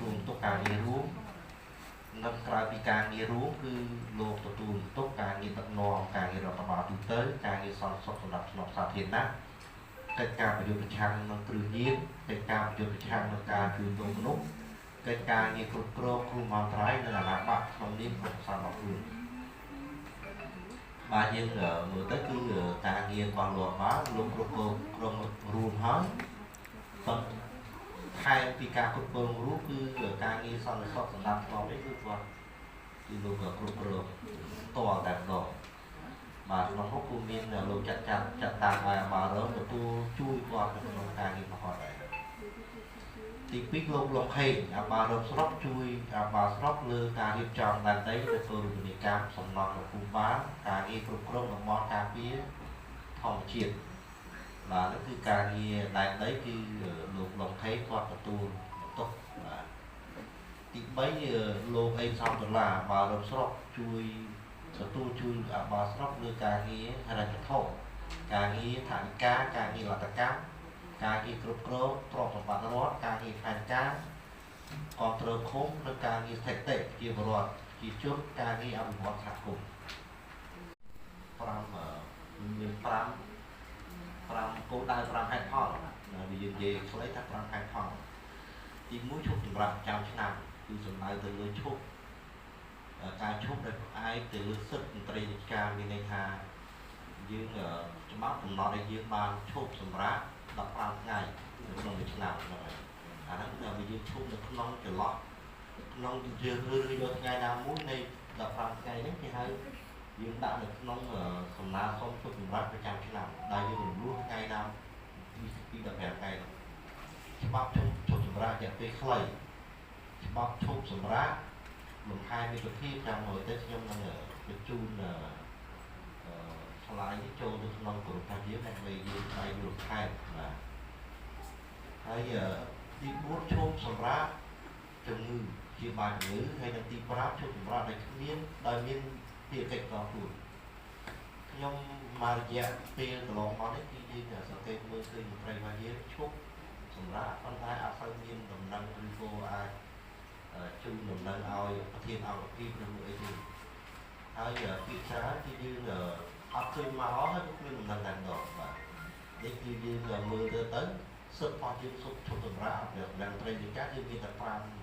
ទទួលបន្ទុកការងាររួមនិងក្រៅពីការងាររួមគឺលោកទទួលបន្ទុកការងារដឹកនាំការងាររដ្ឋបាលទូទៅការងារសន្តិសុខសម្រាប់ស្នប់សាធារណៈកិច្ចការប្រយុទ្ធប្រឆាំងនឹងគ្រឿងញៀនកិច្ចការប្រយុទ្ធប្រឆាំងនឹងការជួញដូរមនុស្សកិច្ចការងារគ្រប់គ្រងគ្រោះមហន្តរាយនិងអាណាបាក់ក្នុងនាមក្រុមប្រឹក្សារបស់ខ្លួនបាទយើងមើលទៅគឺការងាររបស់លោកបាទលោកគ្រប់គ្រងក្រុមរួមហើយប៉ុន្តែថែមពីការគ្រប់គ្រងរួមគឺការងារសន្តិសុខសម្រាប់ធ្នាប់នេះគឺគាត់គឺលោកគ្រប់គ្រងតតែម្ដងបាទក្នុងនោះគឺមានលោកចាត់ចាត់ចាត់តាំងឲ្យអាបារងទទួលជួយគាត់នៅក្នុងការងាររបស់គាត់ដែរទី2លោកលោកហេងអាបារងស្រុកជួយអាបាស្រុកលើការរៀបចំដែនដីទៅធ្វើរូបនីយកម្មសំណង់នៅភូមិបាលការងារគ្រប់គ្រងតំបន់ការពារធម្មជាតិបាទនោះគឺការងារដែនដីគឺលោកលោកហេងគាត់ទទួលបន្ទុកបាទទី3លោកអេងសំដុល្លារអាបារងស្រុកជួយទទួលជួយអាបាស្រុកលើការងារហិរញ្ញវត្ថុការងារថវិកាការងារលទ្ធកម្មការងារគ្រប់គ្រងទ្រព្យសម្បត្តិរដ្ឋការងារផែនការគ្រប់គ្រងឃុំនិងការងារស្ថិតិជាបរដ្ឋជាជនការងារអភិវឌ្ឍសហគមន៍5មាន5 5គោលដៅ5ហេតុផលវាយើងនិយាយខ្លីថា5ហេតុផលទី1ឈប់សម្រាប់ចាំឆ្នាំគឺសំដៅទៅលើឈប់ការឈប់ដែលផ្អែកទៅលើសិទ្ធិមន្ត្រីរាជការមានន័យថាយើងច្បាប់កំណត់ឲ្យយើងបានឈប់សម្រាប់15ថ្ងៃនៅក្នុងមួយឆ្នាំហ្នឹងហើយអាហ្នឹងដល់យើងឈប់នៅក្នុងចន្លោះក្នុងយើងរើសយកថ្ងៃណាមួយនៃ15ថ្ងៃហ្នឹងគេហៅយើងដាក់នៅក្នុងសំណើសុំឈប់សម្រាប់ប្រចាំឆ្នាំដែលយើងរំលោះថ្ងៃណាពី15ថ្ងៃនោះច្បាប់ឈប់សម្រាប់រយៈពេលខ្លីច្បាប់ឈប់សម្រាប់លំហែមិត្តភាពចាំមើលទៅខ្ញុំនឹងបញ្ជូនឆ្លើយនេះចូលទៅក្នុងក្រុមរបស់យើងដើម្បីយើងដៃយល់ខែបាទហើយទី4ឈប់សម្រាប់ជំងឺជាបាលជំងឺហើយនិងទី5ឈប់សម្រាប់ដែលគ្មានដោយមានភារកិច្ចផ្ទាល់ខ្លួនខ្ញុំមករយៈពេលកន្លងមកនេះគឺយើងសង្កេតមើលឃើញមន្ត្រីរបស់យើងឈប់សម្រាប់ប៉ុន្តែអត់សូវមានដំណឹងឬក៏អាចជូនដំណឹងឲ្យប្រធានអង្គភាពឬមួយអីទេហើយពាក្យច្រើនគឺយើងអត់ឃើញមកហើយគ្មានដំណឹងតែម្ដងបាទនេះគឺយើងមើលទៅទៅសិទ្ធិរបស់យើងសុខឈប់សម្រាប់មន្ត្រីរាជការគឺមានតែ5